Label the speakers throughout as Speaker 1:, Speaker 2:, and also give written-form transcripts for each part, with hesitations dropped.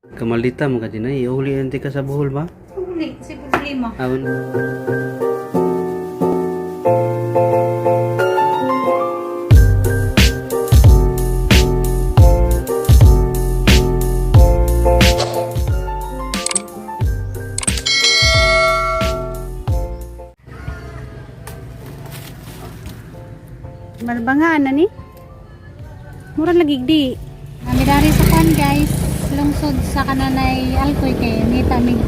Speaker 1: Kamalita mo ka din ay. Uli nanti ka sa Bohol ba?
Speaker 2: Uli, si problema.
Speaker 1: Awon.
Speaker 2: Malbangaan na ni. Mura lagi di. Kami dari sa kwan, guys, lungsod sa kananay Alcoy kay nita mig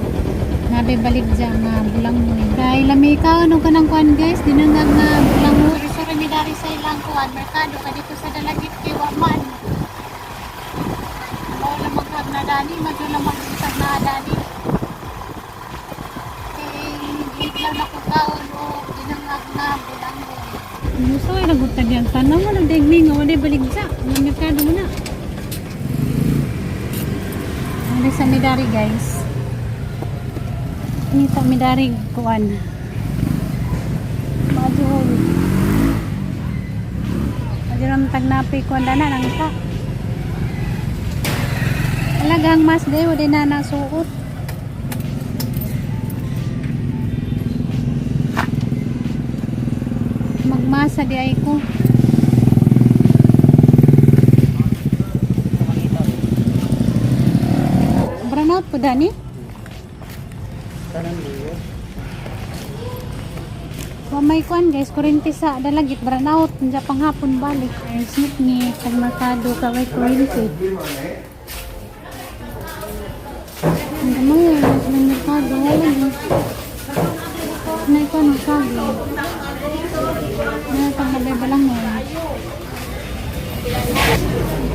Speaker 2: nabibalik dya nga bulanghoy. Kay lami ka ano ka ng kwan, guys, dinangag nga bulanghoy. Sorry mi dari sa ilang kwan merkado kay dito sa Dalagit kay wa man. Mao lang magkag na dani, madyo lang magkag na dani. Kay higlaw na ko kaon o dinangag nga bulanghoy. Musa ay nagutag yan. Tanaw mo lang degmi nga wala baligsa. Nga merkado mo na. Ano sa midari, guys? Nita midari kuan. Majuhol. Majuhol tagnapi kuan dana nang ka. Alagang mas day wala na nasuot. Magmasa di ay ko. Branout po dani?
Speaker 1: Tanan mo.
Speaker 2: Wa may kuan, guys, kuryente sa Dalagit, branout, unja panghapon balik. Ay snip ni tag merkado ka way kuryente. Ang gamay ng merkado wala ni. Nay kuan ang sabi. Nay pag nabay balangon.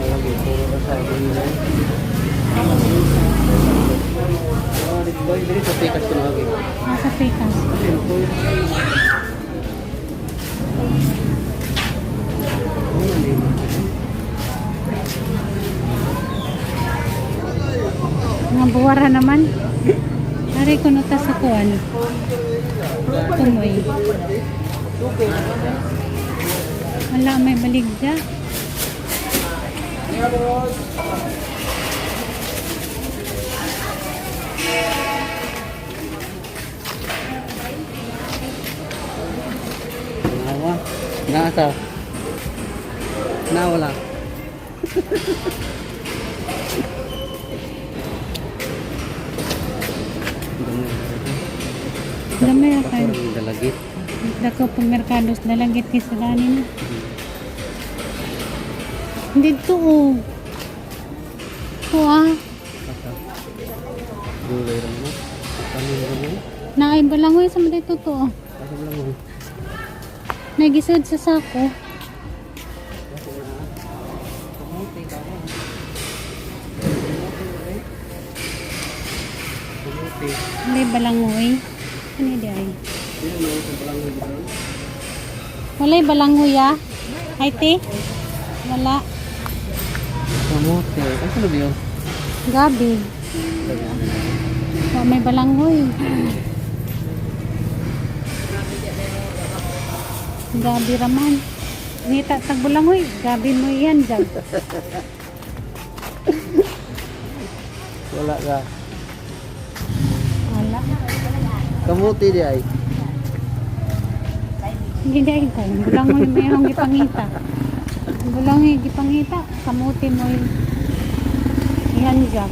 Speaker 1: Lagi puro ka sa akin. Boy, dili sa pikas ko na lagi.
Speaker 2: Nasa pikas. Mga buwara naman. Ari kuno ta sa kuan. Tumoy. Wala may baligya.
Speaker 1: Nawa. Nasa. Nawala.
Speaker 2: Gamay ra kayo.
Speaker 1: Ang Dalagit.
Speaker 2: Dako pag merkado sa Dalagit kay sa ganin. Dito oh. Ito ah.
Speaker 1: Asa. Gulay ra mo. Tanin ra mo.
Speaker 2: Naay balangoy sa mga dito to oh.
Speaker 1: Asa mo lang mo.
Speaker 2: Nagisod sa sako.
Speaker 1: Kamuti ka mo. Kamuti.
Speaker 2: Hindi balangoy. Ano di ay?
Speaker 1: Sino mo sa balangoy dito?
Speaker 2: Walay balangoy ah. Ay te. Wala.
Speaker 1: Kamuti. Asa na ba yun?
Speaker 2: Gabi. Wa may balanghoy. Gabi raman. Nita tag balanghoy. Gabi mo yan dyan.
Speaker 1: Wala ka.
Speaker 2: Wala.
Speaker 1: Kamuti di ay.
Speaker 2: Hindi dahil ko. Balanghoy may akong gipangita. Balanghoy gipangita. Kamuti mo yun. Yan dyan.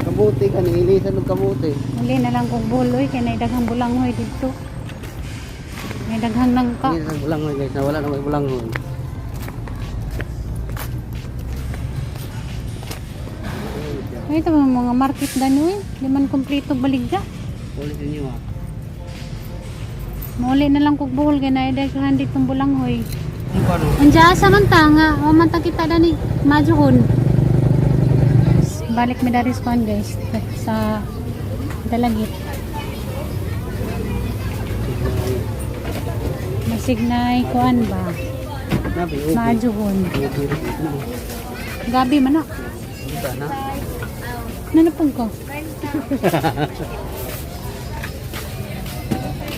Speaker 1: Kamuti ka niilisan ng kamuti.
Speaker 2: Uli na lang kong buloy. Kaya naidaghang bulanghoy dito. May daghang nangka.
Speaker 1: Hindi na bulangoy, guys, nawala na may bulangoy.
Speaker 2: Ay, ito mga market danoy. Di man kompleto baligya.
Speaker 1: Ulit ninyo ah.
Speaker 2: Muli na lang kog buhol kay naidaghan ditong bulanghoy.
Speaker 1: Ang paano?
Speaker 2: Unja asa man ta nga wa man ta kita dani majuhon. Balik mi dari sa kuan, guys, sa Dalagit. Masignay kuan ba?
Speaker 1: Nabi, okay.
Speaker 2: Majuhon.
Speaker 1: Okay.
Speaker 2: Gabi man na.
Speaker 1: Dito na.
Speaker 2: Nanapong ko.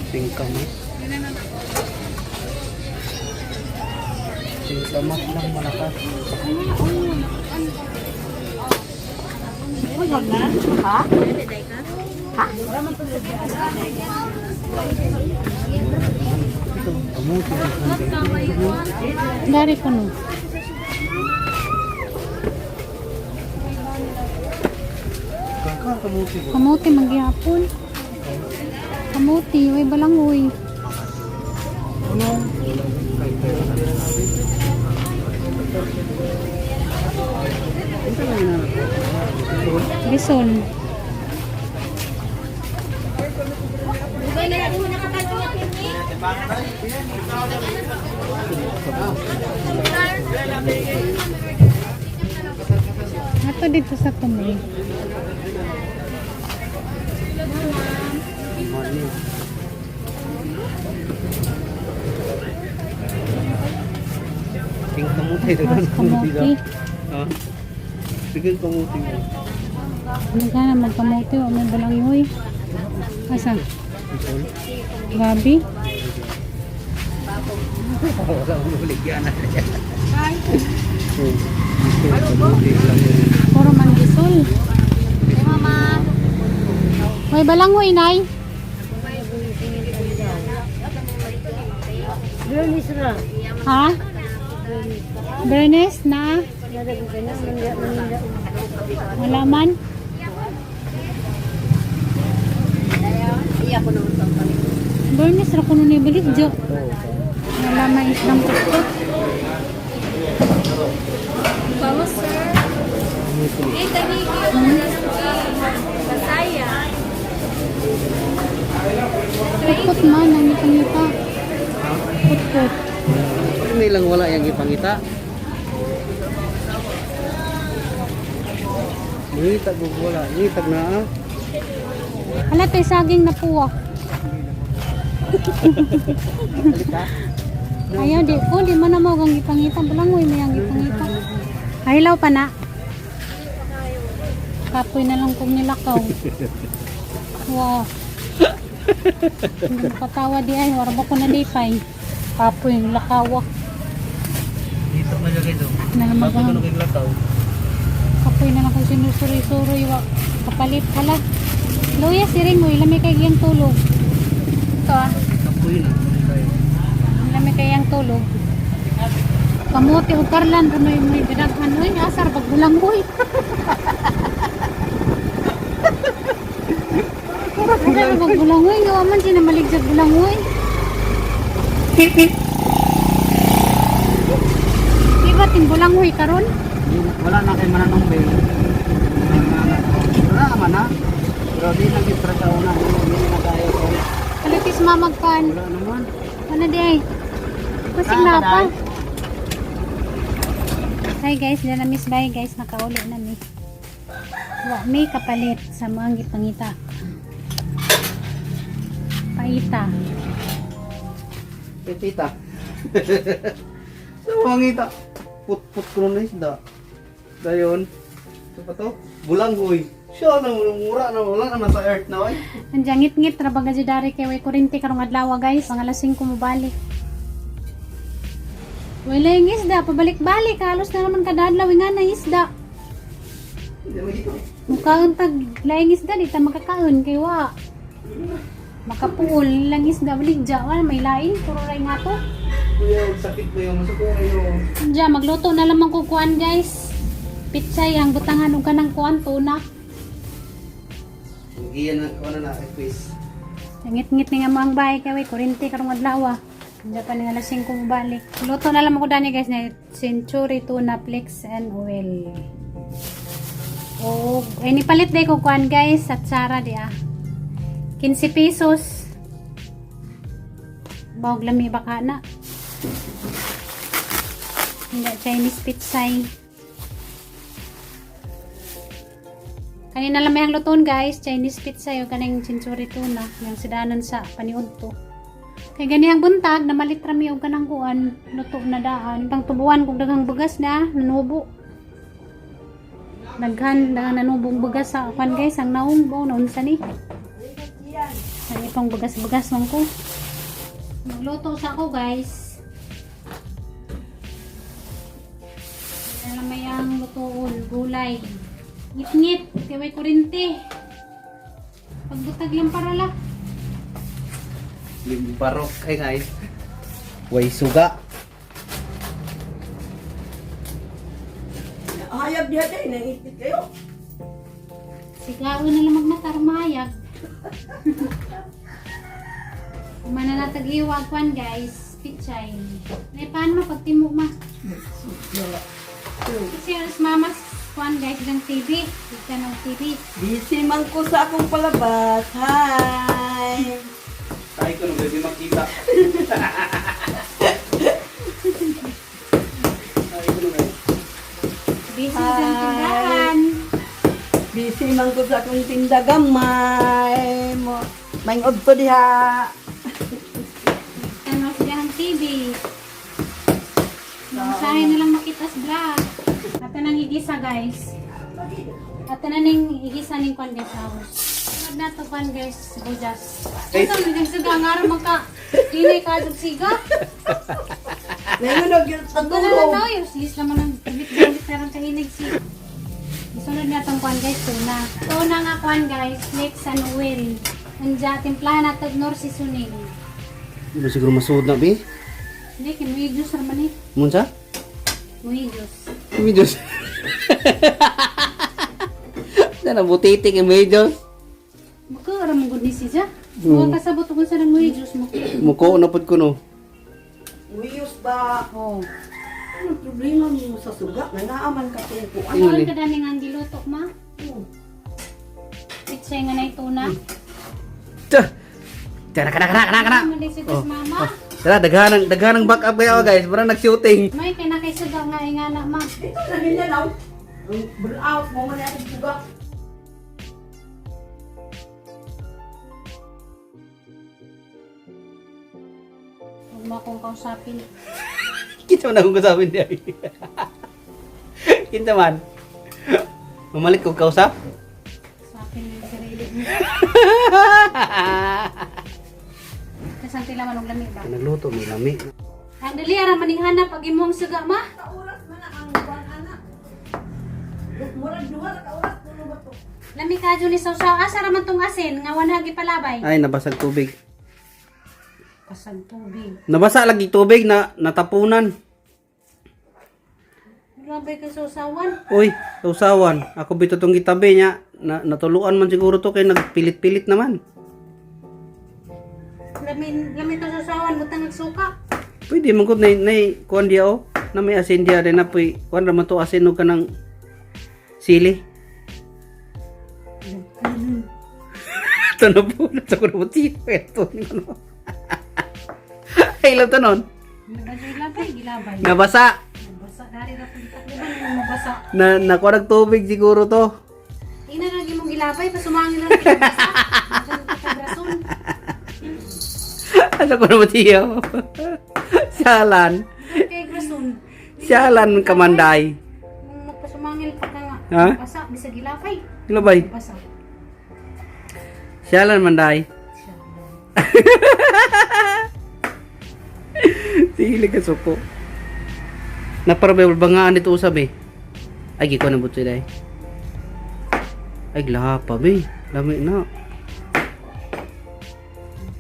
Speaker 1: Singkamas. Singkamas lang malakas. Kamuti.
Speaker 2: Dari ko no.
Speaker 1: Kaka kamuti ko.
Speaker 2: Kamuti magyapon. Kamuti, way balangoy.
Speaker 1: Ano? Ito lang na.
Speaker 2: Bison. Ato dito sa tumoy.
Speaker 1: Money. King kamuti.
Speaker 2: Mas kamuti.
Speaker 1: Ha? Sige kamuti.
Speaker 2: Hindi na magkamuti o may balangoy. Asa?
Speaker 1: Bisol.
Speaker 2: Gabi?
Speaker 1: Wala akong uligyan na. Bisol, kamuti lang yun.
Speaker 2: Puro man bisol. May balangoy, nay. Ha? Bernes na? Wala man. Bernes ra kuno ni balit jo. Wala man isang putput.
Speaker 3: Vamos, sir. Eh, kani Masaya.
Speaker 2: Putput man ang ipangita. Putput.
Speaker 1: Hindi lang wala yung ipangita. Ngitag og wala, ngitag na ah.
Speaker 2: Hala tay saging na puwa. Ayaw di ko di man na mo ang ipangita balangoy may ang ipangita. Hilaw pa na. Kapoy na lang kong nilakaw. Wow. Patawa di ay wala ba ko na lipay. Kapoy nilakaw.
Speaker 1: Dito man siya guys.
Speaker 2: Na naman
Speaker 1: Bakit ano kay lakaw?
Speaker 2: Kapoy na lang kung sinusuroy-suroy wa kapalit hala. Luya siring mo ilami kay giyang tulog. Ito ah.
Speaker 1: Kapoy na.
Speaker 2: Lami kayang tulog. Kamuti o karlan runoy may gidaghan oy asar pag bulangoy. Asar pag bulangoy nga man siya namaligjag bulangoy. Di ba ting bulangoy karon?
Speaker 1: Wala na kay mananong bay. Wala man na. Pero di lang gid sa una, hindi na tayo.
Speaker 2: Kalitis mamagkan.
Speaker 1: Wala naman.
Speaker 2: Ano di ay? Kusing na pa. Hi guys, dyan na miss bye guys, nakauli na mi. Wa may kapalit sa mga gipangita. Paita.
Speaker 1: Petita. Sa mangita. Put-put ko na isda. Dayon. Ito pa to? Bulanggoy. Siya na mura na wala na nasa earth na oy.
Speaker 2: Andiyan ngit-ngit ra baga dari kay way kurente karong adlaw guys. Mga alas 5 mo balik. Wala yung isda, pabalik-balik halos na naman kada adlaw nga na isda.
Speaker 1: Hindi mo dito.
Speaker 2: Mukaon tag laing isda di ta makakaon kay wa. Makapuol lang isda baligja wala may laing puro ray nga to.
Speaker 1: Kuya, og sakit ko yung masuko kayo.
Speaker 2: Diya, magluto na lamang ko kuan guys. Pitsay ang butangan og kanang kuan tuna.
Speaker 1: Giyan na ko na na quiz.
Speaker 2: Ngit-ngit ni nga mga bahay kay way kurente karong adlaw. Diya pa ni alas 5 mo balik. Luto na lamang ko dani guys na century tuna flakes and oil. O, ay nipalit day ko kuan guys at Sara di ah. 15 pesos. Bawag lami baka na. Hindi Chinese pitsay. Kanina lang may ang lutoon guys, Chinese pizza yung kanang chinchuri tuna, yung sidanan sa paniud to. Kay gani ang buntag, namalit rami og kanang kuan, luto na daan. Pang tubuan kog daghang bugas na, nanubo. Daghan, daghan nanubong bugas sa kuan guys, ang naong bo naunsa ni. Ang ipang bugas-bugas man ko. Magluto sa ako guys. Alam may ang lutoon, gulay. Ngit-ngit, kay may kurente. Pagbutag lang parola.
Speaker 1: Limbarok ay guys. Way suga.
Speaker 4: Hayag diha day, nangipit kayo.
Speaker 2: Sigaw na lang magmatar mayag. Kumana na tag-iwag kwan guys, pichay. Nay paano ma pagtimok ma? Kasi alas mamas kwan guys ng TV, kita ng TV.
Speaker 4: Busy man ko sa akong palabas. Hi!
Speaker 1: Tayo ko nung baby makita. Tayo ko nung eh.
Speaker 2: Busy sa tindahan.
Speaker 4: Busy man ko sa akong tinda gamay. Mo, may ko diha.
Speaker 2: Tanaw siya ang TV. Masahe na lang makita sa vlog. At nang igisa guys. At na ning igisa ning kwan guys house. Sunod na to kwan guys, bujas.
Speaker 1: Ay.
Speaker 2: Ito nang siga nga ra magka dinay ka dug siga.
Speaker 4: Ngayon og sa
Speaker 2: Wala na
Speaker 4: tulog.
Speaker 2: to, useless naman ang gamit-gamit na rin kahinig siga. Isunod na tong kwan guys, tuna. Tuna nga kwan guys, mix and oil. Anja, timplahan na tag nor seasoning.
Speaker 1: Hindi mo siguro masuod na, bi?
Speaker 2: Hindi, kinuigos naman eh.
Speaker 1: Munsa?
Speaker 2: Muigos.
Speaker 1: Medyo. Sana butitik yung medyo.
Speaker 2: Maka ara mo gud ni siya. Mga kasabot kung sa nang muigos mo.
Speaker 1: Muko na pod ko no.
Speaker 4: Uyos ba?
Speaker 2: Oh.
Speaker 4: Ano problema mo sa suga? Nanaaman ka tungko.
Speaker 2: Ano ka dani nga ang giluto ma? Pitsay nga na tuna.
Speaker 1: Tsa. Tara kana kana kana kana.
Speaker 2: Ano man si
Speaker 1: Oh.
Speaker 2: mama?
Speaker 1: Tara daghan ang back up kayo guys, parang nag-shooting.
Speaker 2: May kay na kay suga nga ingana ma.
Speaker 4: Ito na nila daw. Ang burn out mo man akong suga.
Speaker 2: Huwag mo akong kausapin.
Speaker 1: Kita man akong kasapin diay. Kinta man. Mamalik kog kausap.
Speaker 2: Kausapin mo yung sarili mo. Kasang tila man og lami ba?
Speaker 1: Nagluto may lami.
Speaker 2: Ang dali ara maning hanap pag imong suga ma.
Speaker 4: Ka oras man na ang buwan ana. Murag duha ra ka oras kuno ba to?
Speaker 2: Lami ka ni sawsaw asa ra man tong asin nga wanhagi palabay.
Speaker 1: Ay nabasag tubig.
Speaker 2: Kasag tubig.
Speaker 1: Nabasa lagi tubig na natapunan.
Speaker 2: Grabe kay sawsawan.
Speaker 1: Uy, sausawan. Ako bito tong gitabi niya. Na, natuluan man siguro to kay nagpilit-pilit naman.
Speaker 2: Lami lami to sawsawan butang nagsuka.
Speaker 1: Pwede man gud nay kuan diya oh. Na may asin diya din na puy. Kuan ra man to asin og kanang sili. Ito na po. Nasa ko na po. Ito na. Ay, ilan to nun?
Speaker 2: Nabasa gilabay, gilabay.
Speaker 1: Nabasa.
Speaker 2: Nabasa dari ra pud takbo mabasa.
Speaker 1: Na, nakuha ng tubig siguro to.
Speaker 2: Tingnan lagi mong gilabay pasumangin lang kay basa. Sa brason.
Speaker 1: Asa ko na siya. Sialan.
Speaker 2: Kay grason.
Speaker 1: Sialan kamanday.
Speaker 2: Magpasumangil pa ka nga.
Speaker 1: Ha?
Speaker 2: Basa bisag gilabay.
Speaker 1: Gilabay.
Speaker 2: Basa.
Speaker 1: Sialan manday. Sili ka suko. Naparabay bangaan dito usab eh. Ay, giko na butsi day. Ay, glapa be. Lami na.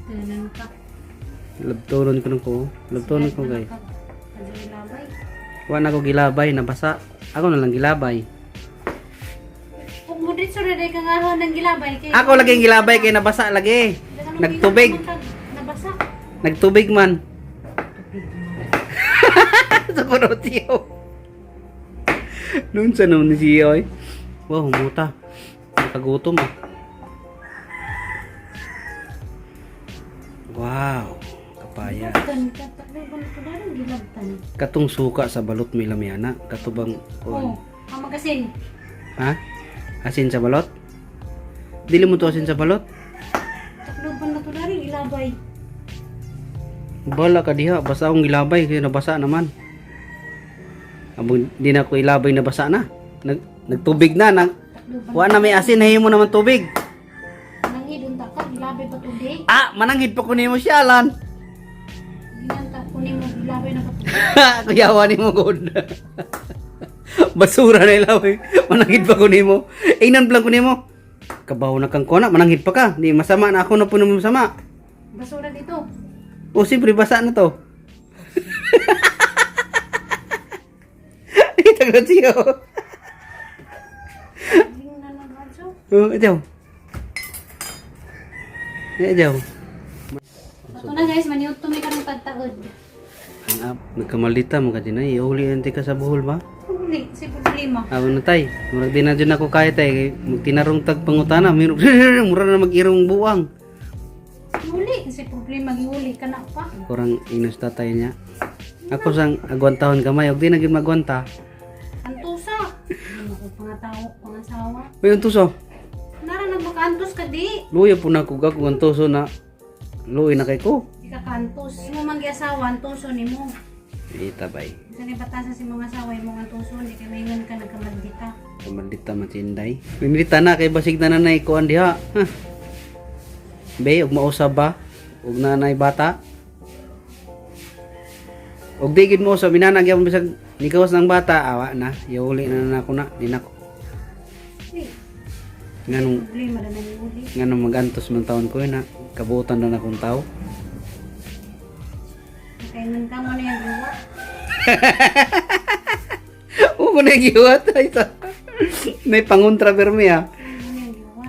Speaker 2: Tanan ka.
Speaker 1: Labtonon ko nang ko. Labtonon ko guys.
Speaker 2: Kadyo gilabay.
Speaker 1: Wa na ko gilabay, nabasa. Ako na lang gilabay.
Speaker 2: Ug mo dito ra day ka nga ng gilabay kay
Speaker 1: Ako lagi ang gilabay kay nabasa lagi. Nagtubig.
Speaker 2: Nabasa.
Speaker 1: Nagtubig man. Sa kuno tiyo. Noon sa noon ni siya oy. Wow, humuta. Nakagutom ah. Wow, kapaya.
Speaker 2: Tan ka takbo ba na gilabtan.
Speaker 1: Katong suka sa balot may lamyana. Katubang
Speaker 2: Oh,
Speaker 1: kuan.
Speaker 2: ang magasin.
Speaker 1: Ha? Asin sa balot? Dili mo to asin sa balot?
Speaker 2: Takloban na to dari gilabay.
Speaker 1: Bala ka diha, basta akong gilabay kaya nabasa naman. Abong di na ko ilabay nabasa na. Nagtubig na, nag,
Speaker 2: Takloban.
Speaker 1: wa na may asin, nahimo naman tubig.
Speaker 2: Nangidon ta ka gilabay pa tubig.
Speaker 1: Ah, mananghid pa ko nimo siya lan.
Speaker 2: Ginanta ko nimo gilabay na pa tubig.
Speaker 1: Kuyawa nimo gud. Basura na ilaw eh. Mananghid pa ko nimo. Inan lang ko nimo. Kabaw na kang kuana, mananghid pa ka. Di masama na ako na puno masama.
Speaker 2: Basura dito.
Speaker 1: O siyempre basa na to. Ito ko siyo.
Speaker 2: Tingnan na radyo.
Speaker 1: Oh, ito. Ito.
Speaker 2: Ito na guys, maniud to may karong tagtaod.
Speaker 1: Ang ap, nagkamalita mo ka din ay. Ihuli ante ka sa buhol ba?
Speaker 2: Uli, si problema.
Speaker 1: Awan na tay. Murag di na dyan ako kaya tay. Magtinarong tag pangutana. Mura na mag-irong buwang.
Speaker 2: Uli, si problema giuli ka na pa.
Speaker 1: Kurang inos tatay niya. Ako sang agwantahon gamay. Og di na gyud magwanta.
Speaker 2: Antusa. Ano ko pangatawo, pangasawa.
Speaker 1: Uy, ang tuso.
Speaker 2: Nara na makaantos ka di.
Speaker 1: Luya po na ko gag ang tuso na. Luoy na kay ko.
Speaker 2: Di ka kaantos. Imo man giasawa, antuso nimo.
Speaker 1: Ita bay.
Speaker 2: Sa ni batasan si mga asawa imong antuso, di kay maingon ka nagkamaldita.
Speaker 1: Kamaldita man si Inday. Mimilita na kay basig na nanay kuan diha. Huh. Be, ug mausab ba? Ug nanay bata? Ug di gid mo usab inana gyapon bisag nikawas ng bata awa na yuli na na ako na di na ko.
Speaker 2: Di,
Speaker 1: Nganong
Speaker 2: problema na nang uli.
Speaker 1: nganong magantos man taon ko na kabutan na akong tao.
Speaker 2: Kaingon ka mo na yung gawa.
Speaker 1: Oo na giwat ay sa. May pangontra permi ha.
Speaker 2: Mo na yung gawa.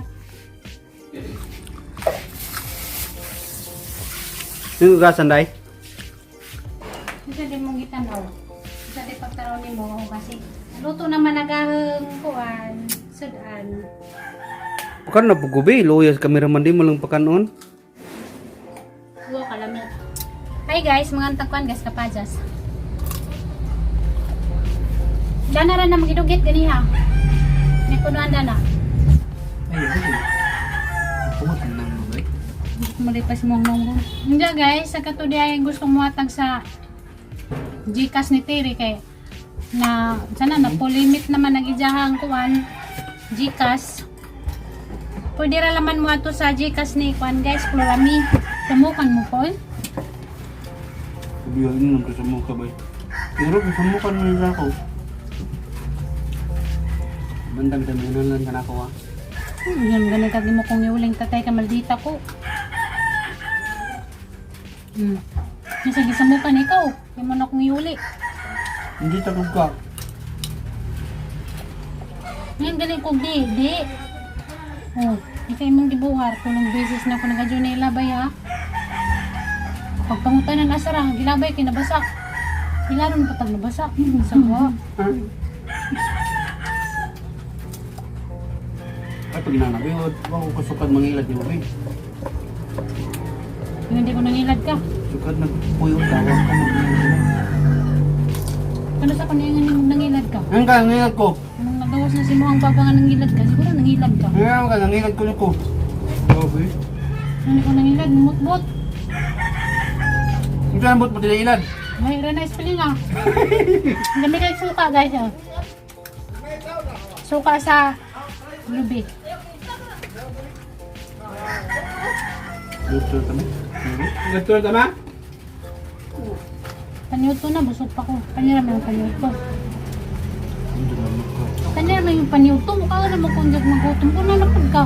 Speaker 1: Yung gasan day?
Speaker 2: Isa din mong gitanaw. Isa din pagtaraw ni mo kasi luto naman nagaheng kuan, sudan.
Speaker 1: Pakan na pugubi, luya sa cameraman di mo lang pakanon.
Speaker 2: Wow, kalami. Hi guys, mga antagkuan guys kapajas. Dana ra na magidugit ganiha. May kunuan dana.
Speaker 1: Ay, ay. Pumutan nang mo bay.
Speaker 2: Malipas mong nunggo. Hindi guys, sa kato di ay gusto muhatag sa GCash ni Terry kay na sana na limit naman ang ijahang kuan GCash. Pwede ra laman mo ato sa GCash ni kuan guys, Florami. Tumukan mo po.
Speaker 1: Sabihin nung kasama ka bay. Pero kasama ka na nila ako. Bandang dami na lang ka na ako ah.
Speaker 2: Yan ganun kagi mo kong iuling tatay ka maldita ko. Nasa gisamukan ikaw. Di mo na kong iuli.
Speaker 1: Hindi tagog ka.
Speaker 2: Ngayon galing ko di, di. Oh, ikaw imong gibuhar kulong beses na ako nagadyo na ilabay ha. Pagpangutanan asara, gilabay kay nabasa. Ilaron pa tag nabasa. Sawa.
Speaker 1: Ay, pag inanabi, wag ko kasukad mangilad ni Ubi.
Speaker 2: Yung hindi ko nangilad ka.
Speaker 1: Sukad nagpuyo, tawag ka mag-ilad.
Speaker 2: Ano sa kuno yung nangilad ka?
Speaker 1: Ang ka, nangilad ko.
Speaker 2: Anong nagawas na si mo ang baba nga nangilad ka? Siguro nangilad ka.
Speaker 1: Ang ka, nangilad ko ko. Ubi.
Speaker 2: Hindi ko nangilad, mutbot.
Speaker 1: Hindi ka nabot mo ilad.
Speaker 2: May na spelling ah. Ang dami kayo suka guys ah. Suka sa lubi.
Speaker 1: Gusto kami? Gusto tama?
Speaker 2: Panyuto na, busog pa ko. Panira mo yung panyuto. Panira mo yung panyuto. Mukha ka naman kung di ako magutom. Kung nanapag ka.